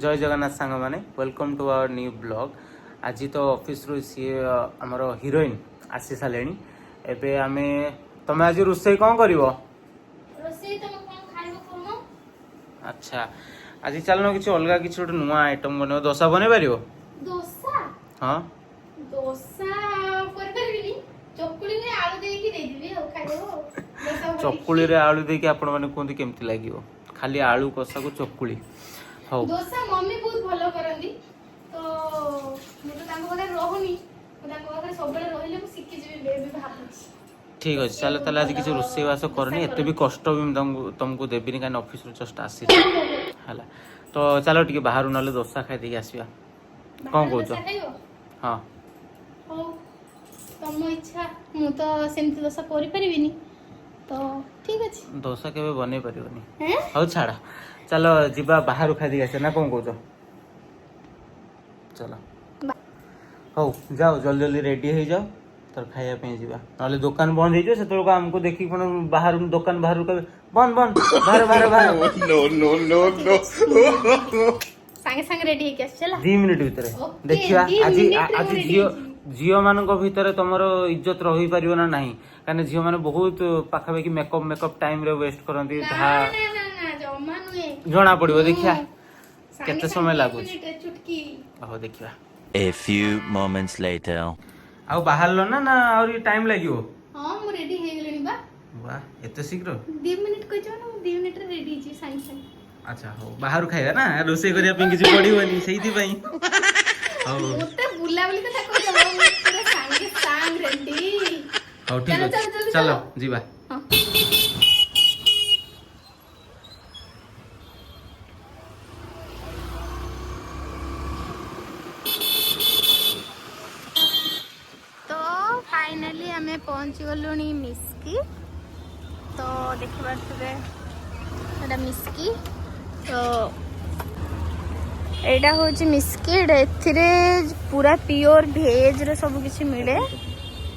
ଜୟ ଜଗନ୍ନାଥ ସାଙ୍ଗମାନେ, welcome to our new vlog। ଆଜି ତ ଅଫିସରୁ ସିଏ ଆମର ହିରୋଇନ୍ ଆସି ସାରିଲେଣି। ଏବେ ଆମେ, ତମେ ଆଜି ରୋଷେଇ କ'ଣ କରିବ? ରୋଷେଇ ତମେ କଣ ଖାଇବ କହୁନ? ଆଚ୍ଛା, ଆଜି ଚାଲୁନ କିଛି ଅଲଗା କିଛି ଗୋଟେ ନୂଆ ଆଇଟମ୍ ବନେଇବ। ଦୋସା ବନେଇ ପାରିବ? ଦୋସା? ହଁ। ଦୋସା କରିପାରିବିନି, ଚକୁଳିରେ ଆଳୁ ଦେଇକି ଦେଇଦେବି ଆଉ ଖାଇଦବ ଆଉ। ଦୋସା ବନେଇକି। ଚକୁଳିରେ ଆଳୁ ଦେଇକି ଆପଣମାନେ କୁହନ୍ତୁ କେମିତି ଲାଗିବ, ଖାଲି ଆଳୁ କଷାକୁ ଚକୁଳି। ହଉ। ଦୋସା ମମି ବହୁତ ଭଲ କରନ୍ତି ତ, ମୁଁ ତ ତାଙ୍କ ପାଖରେ ରହୁନି। ମୁଁ ତାଙ୍କ ପାଖରେ ସବୁବେଳେ ରହିଲେ ମୁଁ ଶିଖିଯିବି ଏବେ ଭାବୁଛି। ଠିକ୍ ଅଛି, ଚାଲ ତାହେଲେ। ଆଜି କିଛି ରୋଷେଇବାସ କରନି, ଏତେ ବି କଷ୍ଟ ବି ମୁଁ ତମକୁ ଦେବିନି, କାହିଁକି ଅଫିସରୁ ଜଷ୍ଟ ଆସିଛି। ହେଲା ତ, ଚାଲ ଟିକେ ବାହାରୁ ନହେଲେ ଦୋସା ଖାଇ ଦେଇକି ଆସିବା। କଣ ବାହାରେ କହୁଛ? ଦୋସା ଖାଇବ? ହଁ। ହଉ, ତମ ଇଚ୍ଛା। ମୁଁ ତ ସେମିତି ଦୋସା କରିପାରିବିନି ତ, ଠିକ ଅଛି। ଦୋସା କେବେ ବନେଇ ପାରିବନି? ହେଁ? ହଉ ଛାଡ଼, ଚାଲ ଯିବା ବାହାରୁ ଖାଇଦେଇକି ଆସିବା ନା କଣ କହୁଛ? ଚାଲ। ହଉ ଯାଅ, ଜଲ୍ଦି ଜଲ୍ଦି ରେଡି ହେଇଯାଅ ତୋର, ଖାଇବା ପାଇଁ ଯିବା। ନହେଲେ ଦୋକାନ ବନ୍ଦ ହେଇଯିବ, ସେତେବେଳକୁ ଆମକୁ ଦେଖିକି ପୁଣି ବାହାରୁ ଦୋକାନ ବାହାରୁ କହିବେ ବନ୍ଦ ବନ୍ଦ, ବାହାର ବାହାର ବାହାର। No, no, no, no. ସାଙ୍ଗେ ସାଙ୍ଗେ ରେଡି ହେଇକି ଆସିଛି, ହେଲା। 2 ମିନିଟ ଭିତରେ। Okay, ଦେଖିବା ଦି ଆଜି ମିନିଟରେ ଆଜି ମୁଁ ready ଝିଅ ହେଇଯିବି। ଝିଅ ମାନଙ୍କ ଭିତରେ ତମର ଇଜ୍ଜତ ରହିପାରିବ ନା ନାହିଁ, କାହିଁକିନା ଝିଅ ମାନେ ବହୁତ ପାଖାପାଖି ମେକଅପ୍ ମେକଅପ୍ ଟାଇମରେ ୱେଷ୍ଟ କରନ୍ତି। ନା। ଯାହା ନା ନା ନା, ଜମା ନୁହେଁ। ଜଣା ପଡିବ, ଦେଖିବା ସାଙ୍ଗେ କେତେ ସାଙ୍ଗେ ସମୟ ଦି ଲାଗୁଛି। ମିନିଟରେ ଚୁଟକି। ହଉ, ଦେଖିବା। A few moments later. ଆଉ ବାହାରିଲ ନା ନା ଆହୁରି ଟାଇମ ଲାଗିବ? ହଁ, ମୁଁ ରେଡି ହେଇଗଲିଣି ବା। ବାଃ, ଏତେ ଶୀଘ୍ର? 2 ମିନିଟ କହିଛ ନା, ମୁଁ 2 ମିନିଟରେ ରେଡି ହେଇଯିବି ସାଙ୍ଗେ ସାଙ୍ଗେ। ଆଚ୍ଛା ହଉ, ବାହାରୁ ଖାଇବା ନା, ରୋଷେଇ କରିବା ପାଇଁ କିଛି ପଡିବନି ସେଇଥିପାଇଁ। ହଉ। ମତେ ବୁଲାବୁଲି କଥା କହିଛ, ମୁଁ ପୁରା ସାଙ୍ଗେ ସାଙ୍ଗେ ରେଡି। ହଉ, ଠିକ ଚାଲ, ଅଛି। ଚାଲ, ଜଲ୍ଦି ଚାଲ। ଚାଲ। ଯିବା। ହଁ। ତ ଫାଇନାଲି ଆମେ ପହଞ୍ଚି ଗଲୁଣି ମିସ୍କି। ତ ଦେଖିପାରୁଥିବେ, ଏଇଟା ମିସ୍କି। ତ ଏଇଟା ହେଉଛି ମିସ୍କି। ଏଇଟା ଏଥିରେ ପୁରା ପିଓର ଭେଜର ସବୁ କିଛି ମିଳେ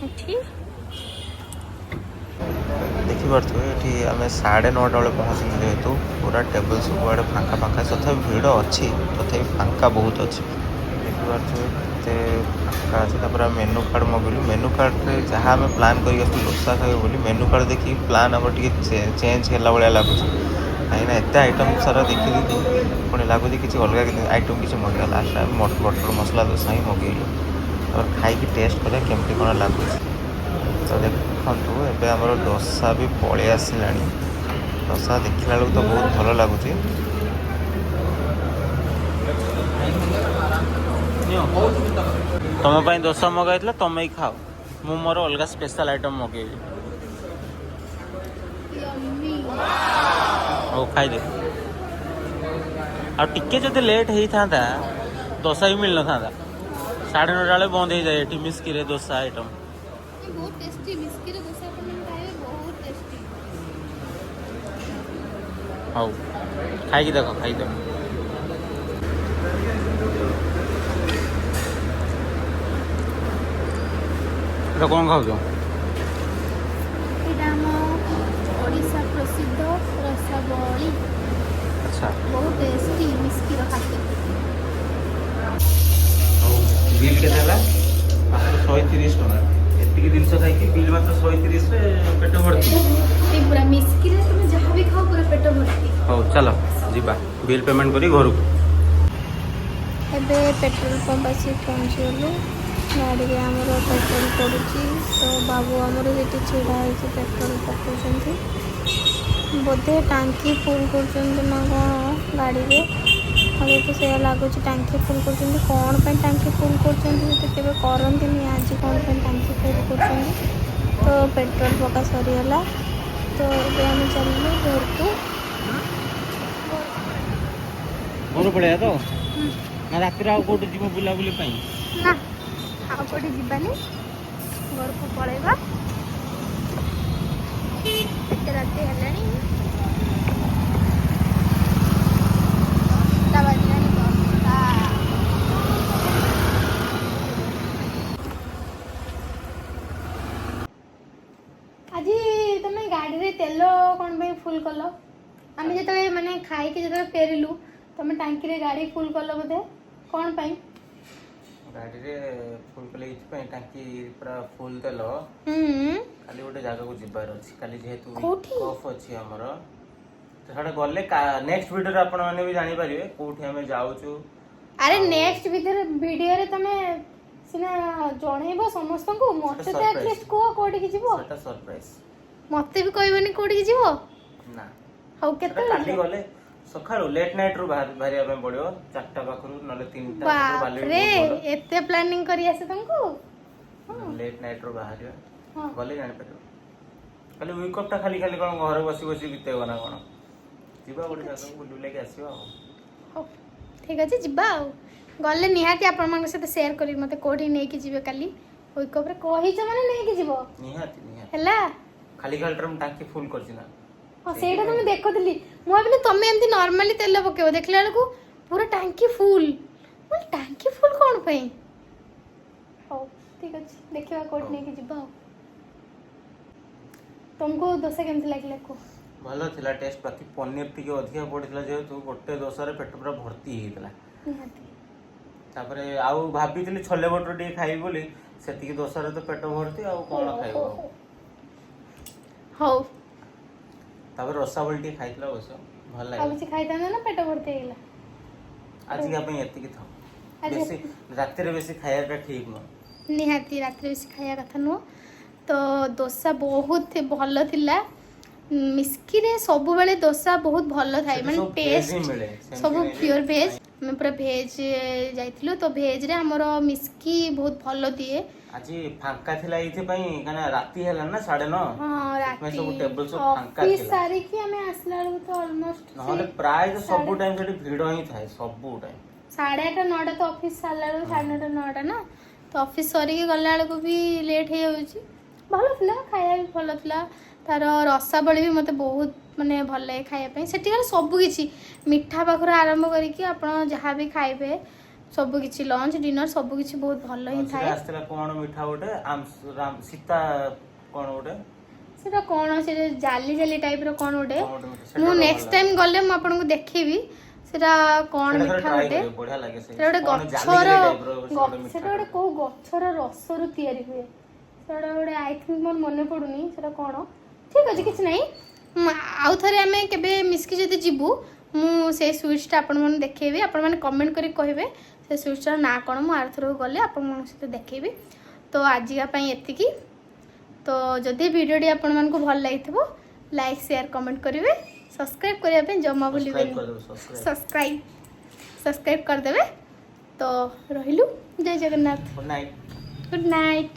ଏଠି। ଦେଖିପାରୁଥିବେ, ଏଠି ଆମେ 9:30 ବେଳେ ପହଞ୍ଚିଲୁ। ଯେହେତୁ ପୁରା ଟେବୁଲ୍ ସବୁଆଡ଼େ ଫାଙ୍କା ଫାଙ୍କା, ତଥାପି ଭିଡ଼ ଅଛି, ତଥାପି ଫାଙ୍କା ବହୁତ ଅଛି। ଦେଖିପାରୁଥିବେ କେତେ ଫାଙ୍କା ଅଛି। ତାପରେ ଆମେ ମେନୁ କାର୍ଡ଼ ମଗେଇଲୁ। ମେନୁ କାର୍ଡ଼ରେ ଯାହା ଆମେ ପ୍ଲାନ୍ କରିକି ଆସିଥିଲୁ ଦୋସା ଖାଇବୁ ବୋଲି, ମେନୁ କାର୍ଡ଼ ଦେଖିକି ପ୍ଲାନ୍ ଆମର ଟିକେ ଚେଞ୍ଜ ହେଲା ଭଳିଆ ଲାଗୁଛି, କାହିଁକିନା ଏତେ ଆଇଟମ୍ ସାରା ଦେଖିଦେଇକି ପୁଣି ଲାଗୁଛି କିଛି ଅଲଗା ଆଇଟମ୍ କିଛି ମଗେଇବା। ଲାଷ୍ଟ ଆମେ ବଟର୍ ମସଲା ଦୋସା ହିଁ ମଗେଇଲୁ। ତାପରେ ଖାଇକି ଟେଷ୍ଟ କରିବା କେମିତି କ'ଣ ଲାଗୁଛି। ତ ଦେଖନ୍ତୁ, ଏବେ ଆମର ଦୋସା ବି ପଳେଇ ଆସିଲାଣି। ଦୋସା ଦେଖିଲା ବେଳକୁ ତ ବହୁତ ଭଲ ଲାଗୁଛି। ତମ ପାଇଁ ଦୋସା ମଗାଇଥିଲା, ତମେ ହିଁ ଖାଅ। ମୁଁ ମୋର ଅଲଗା ସ୍ପେଶାଲ ଆଇଟମ୍ ମଗେଇବି। ୟମ୍ମି। ହଉ, ଖାଇଦେ। ଆଉ ଟିକେ ଯଦି ଲେଟ୍ ହେଇଥାନ୍ତା, ଦୋସା ବି ମିଳିନଥାନ୍ତା। 9:30 ବେଳେ ବନ୍ଦ ହେଇଯାଏ ଏଠି ମିସ୍କିରେ ଦୋସା ଆଇଟମ୍। ବହୁତ ଟେଷ୍ଟି। ମିସ୍କିରେ ଦୋସା ଆପଣମାନେ ଖାଇବେ, ବହୁତ ଟେଷ୍ଟି। ହଉ, ଖାଇକି ଦେଖ, ଖାଇକି ଦେଖ। ଏଟା କ'ଣ ଖାଉଛ? ଏଇଟା ଆମ ଓଡ଼ିଶା ପ୍ରସିଦ୍ଧ ରସାବଳି। ବହୁତ ଟେଷ୍ଟି ମିସ୍କିର ଖାଦ୍ୟ। ହଉ, ବିଲ୍ କେତେ ହେଲା? ମାତ୍ର 130 ଟଙ୍କା। ଏତିକି ଜିନିଷ ଖାଇକି ବିଲ୍ ମାତ୍ର 130ରେ ପେଟ ଭର୍ତ୍ତି। ଏ ପୁରା ମିସ୍କିରେ ତୁମେ ଯାହା ବି ଖାଅ, ପୁରା ପେଟ ଭର୍ତ୍ତି। ହଉ, ଚାଲ ଯିବା ବିଲ୍ ପେମେଣ୍ଟ କରି ଘରକୁ। ଏବେ ପେଟ୍ରୋଲ ପମ୍ପ ଆସି ପହଞ୍ଚିଗଲୁ। ଗାଡ଼ିରେ ଆମର ପେଟ୍ରୋଲ ପଡ଼ୁଛି। ତ ବାବୁ ଆମର ସେଠି ଛିଡ଼ା ହେଇକି ପେଟ୍ରୋଲ ପକାଉଛନ୍ତି। ବୋଧେ ଟାଙ୍କି ଫୁଲ୍ କରୁଛନ୍ତି ନା କ'ଣ ଗାଡ଼ିରେ, ମୋତେ ତ ସେଇଆ ଲାଗୁଛି, ଟାଙ୍କି ଫୁଲ୍ କରୁଛନ୍ତି। କ'ଣ ପାଇଁ ଟାଙ୍କି ଫୁଲ୍ କରୁଛନ୍ତି? ସେ ତ କେବେ କରନ୍ତିନି, ଆଜି କ'ଣ ପାଇଁ ଟାଙ୍କି ଫୁଲ୍ କରୁଛନ୍ତି? ତ ପେଟ୍ରୋଲ ପକା ସରିଗଲା, ତ ଏବେ ଆମେ ଚାଲିଲୁ ଘରକୁ। ଘରୁ ପଳେଇବା ତ ନା ରାତିରେ ଆଉ କୋଉଠି ଯିବ ବୁଲାବୁଲି ପାଇଁ? ନା, ଆଉ କୋଉଠି ଯିବାନି, ଘରକୁ ପଳେଇବା। ଏତେ ରାତି ହେଲାଣି, 10ଟା ବାଜିଲାଣି, 10ଟା। ଆଜି ତମେ ଗାଡ଼ିରେ ତେଲ କ'ଣ ପାଇଁ ଫୁଲ୍ କଲ? ଆମେ ଯେତେବେଳେ ମାନେ ଖାଇକି ଯେତେବେଳେ ଫେରିଲୁ, ତମେ ଟାଙ୍କିରେ ଗାଡ଼ି ଫୁଲ୍ କଲ ବୋଧେ, କ'ଣ ପାଇଁ? ଗାଡ଼ିରେ ଫୁଲ୍ କଲେ ଏଇଥିପାଇଁ, ଟାଙ୍କି ପୁରା ଫୁଲ୍ ତେଲ। କାଲି ଗୋଟେ ଜାଗାକୁ ଯିବାର ଅଛି। କାଲି ଯେହେତୁ କୋଉଠି? ଅଫ୍ ଅଛି ଆମର, ତ ସେଟା ଗଲେ ନେକ୍ସଟ ଭିଡ଼ିଓରେ ଆପଣମାନେ ବି ଜାଣିପାରିବେ କୋଉଠି ଆମେ ଯାଉଛୁ। ଆରେ, ନେକ୍ସଟ ଭିଡ଼ିଓରେ ତମେ ସିନା ଜଣେଇବ ସମସ୍ତଙ୍କୁ, ମତେ ତ surprise. At least କୁହ କୋଉଠିକି ଯିବ। ସେଟା ସରପ୍ରାଇଜ। ମତେ ବି କହିବନି କୋଉଠିକି ଯିବ? ନା। ହଉ, ସେଟା କେତେବେଳେ କାଲି ଯିବ? ଗଲେ ସକାଳୁ ଲେଟ୍ ନାଇଟ୍ ରୁ ବାହାରିବା ପାଇଁ ପଡିବ, 4ଟା ପାଖରୁ ନହେଲେ 3ଟା ପାଖରୁ ବାହାରିଲେ ବାପରେ, ବି ବହୁତ ଏତେ ପ୍ଲାନିଂ କରି ଆସେ ତମକୁ? ଭଲ। ଲେଟ୍ ନାଇଟ୍ ରୁ ବାହାରିବା। ଗଲେ ଜାଣିପାରିବ। ଖାଲି ୱିକ୍ ଅଫ୍ ଟା ଖାଲି ଖାଲି କଣ ଘରେ ବସି ବସି ବିତେଇବ ନା କଣ? ଯିବା ଗୋଟେ ଜାଗାକୁ, ବୁଲି ବୁଲାକି ଆସିବା ଆଉ। ହଉ, ଠିକ ଅଛି, ଯିବା। ଆଉ ଗଲେ ନିହାତି ଆପଣମାନଙ୍କ ସହିତ ସେୟାର କରିବି। ମତେ କୋଉଠି ନେଇକି ଯିବେ କାଲି ୱିକ୍ ଅଫ୍ରେ? କହିଛ ମାନେ ନେଇକି ଯିବ। ନିହାତି ନିହାତି। ହେଲା। ଖାଲି ଖାଲିଟାରେ ମୁଁ ଟାଙ୍କି ଫୁଲ୍ କରିଛି ନା। ହଁ, ସେଇଟା ତ ମୁଁ ଦେଖୁଥିଲି। ମୁଁ ଭାବିଲି ତମେ ଏମିତି ନର୍ମାଲି ତେଲ ପକେଇବ, ଦେଖିଲା ବେଳକୁ ପୁରା ଟାଙ୍କି ଫୁଲ୍। ମୁଁ କହିଲି, ଟାଙ୍କି ଫୁଲ୍ କ'ଣ ପାଇଁ? ହଉ, ଠିକ ଅଛି, ଦେଖିବା କୋଉଠି ନେଇକି ଯିବା। ଆଉ ତମକୁ ଦୋସା କେମିତି ଲାଗିଲା କୁହ। ଭଲ ଥିଲା ଟେଷ୍ଟ, ବାକି ପନିର ଟିକେ ଅଧିକା ପଡ଼ିଥିଲା ଯେହେତୁ ଗୋଟେ ଦୋସାରେ ପେଟ ପୁରା ଭର୍ତ୍ତି ହେଇଯାଇଥିଲା। ତାପରେ ଆଉ ଭାବିଥିଲି ଛୋଲେ ଭଟୁରେ ଟିକେ ଖାଇବି ବୋଲି, ସେତିକି ଦୋସାରେ ତ ପେଟ ଭର୍ତ୍ତି, ଆଉ କଣ ଖାଇବ ଆଉ? ହଉ। ତାପରେ ରସାବଳି ଟିକେ ଖାଇଥିଲା ଅବଶ୍ୟ, ଭଲ ଆଉ ଲାଗିଲା। କିଛି ଖାଇଥାନ୍ତେ ନା ପେଟ ଭର୍ତ୍ତି ହେଇଗଲା? ଆଜିକା ପାଇଁ ଏତିକି ଥାଉ। ବେଶୀ ରାତିରେ ବେଶୀ ଖାଇବାଟା ଠିକ ନୁହଁ। ନିହାତି, ରାତିରେ ବେଶୀ ଖାଇବା କଥା ନୁହଁ। ତ ଦୋସା ବହୁତ ଭଲ ଥିଲା। ମିସ୍କିରେ ସବୁବେଳେ ଦୋସା ବହୁତ ଭଲ ଥାଏ। ସେଠି ମାନେ ସବୁ veg ହିଁ ଟେଷ୍ଟ ମିଳେ, ସେମିତି ସବୁ ନାହିଁ ଯେ ପିଓର ଭେଜ୍। ଆମେ ପୁରା ଭେଜ୍ ଯାଇଥିଲୁ, ତ ଭେଜ୍ରେ ଆମର ମିସ୍କି ବହୁତ ଭଲ ଦିଏ। ଆଜି ଫାଙ୍କା ଥିଲା ଏଇଥିପାଇଁ କାହିଁକିନା ରାତି ହେଲା ନା, 9:30। ସେଥିପାଇଁ ରାତି ସବୁ ଟେବୁଲ ସବୁ ଫାଙ୍କା ଅଫିସ୍ ଥିଲା। ସାରିକି ଆମେ ଆସିଲା ବେଳକୁ ତ ଅଲମୋଷ୍ଟ ନହେଲେ ପ୍ରାୟ ତ ସବୁ ଟାଇମ ସେଠି ଭିଡ ହିଁ ଥାଏ, ସବୁ ଟାଇମ। 8:30 9ଟା ତ ଅଫିସ୍ ସାରିଲା ବେଳକୁ, 9:30 9ଟା ନା, ତ ଅଫିସ୍ ସରିକି ଗଲା ବେଳକୁ ବି ଲେଟ୍ ହେଇଯାଉଛି। ଭଲ ଥିଲା, ଖାଇବା ବି ଭଲ ଥିଲା। ତାର ରସାବଳି ବି ମୋତେ ବହୁତ ମାନେ ଭଲ ଲାଗେ ଖାଇବା ପାଇଁ। ସେଠିକାର ସବୁ କିଛି, ମିଠା ପାଖରୁ ଆରମ୍ଭ କରିକି ଆପଣ ଯାହା ବି ଖାଇବେ, ସବୁ କିଛି, ଲଞ୍ଚ ଡିନର ସବୁ କିଛି ବହୁତ ଭଲ ହିଁ ମଝିରେ ଥାଏ। ଆସିଥିଲା କଣ ମିଠା ଗୋଟେ, ସୀତା କଣ ଗୋଟେ। ସେଟା କ'ଣ, ସେଟା ଜାଲି ଜାଲି ଟାଇପ୍ର କ'ଣ ଗୋଟେ। କଣ ଗୋଟେ ମିଠା, ସେଟା ମୁଁ ଗୋଟେ ନେକ୍ସଟ ଭଲ। ଟାଇମ୍ ଗଲେ ମୁଁ ଆପଣଙ୍କୁ ଦେଖେଇବି ସେଟା କ'ଣ ସେଟା ଥରେ ମିଠା try ଗୋଟେ। କରିବେ, ବଢିଆ ଲାଗେ ସେ। ସେଟା ଗୋଟେ କଣ ଜାଲି ଗଛର ଜାଲି type ର ସେ ଗୋଟେ ମିଠା। ସେଟା ଗୋଟେ କୋଉ ଗଛର ରସରୁ ତିଆରି ହୁଏ ସେଟା ଗୋଟେ। I think ମୋର ମନେ ପଡୁନି ସେଟା କ'ଣ। ଠିକ୍ ଅଛି, କିଛି ନାହିଁ। ଆଉ ଥରେ ଆମେ କେବେ ମିଶିକି ଯଦି ଯିବୁ, ମୁଁ ସେଇ ସୁଇଟ୍ସଟା ଆପଣମାନଙ୍କୁ ଦେଖେଇବି। ଆପଣମାନେ କମେଣ୍ଟ କରିକି କହିବେ ସେ ସୁଇଟ୍ସର ନାଁ କ'ଣ। ମୁଁ ଆରଥରକୁ ଗଲେ ଆପଣମାନଙ୍କ ସହିତ ଦେଖେଇବି। ତ ଆଜିକା ପାଇଁ ଏତିକି। ତ ଯଦି ଭିଡ଼ିଓଟି ଆପଣମାନଙ୍କୁ ଭଲ ଲାଗିଥିବ, ଲାଇକ୍, ସେୟାର, କମେଣ୍ଟ କରିବେ। ସବସ୍କ୍ରାଇବ୍ କରିବା ପାଇଁ ଜମା Subscribe ଭୁଲିବେନି। କରିଦେବେ, subscribe। Subscribe, subscribe କରିଦେବେ। ତ ରହିଲୁ, ଜୟ Jagannath. Good night. Good night.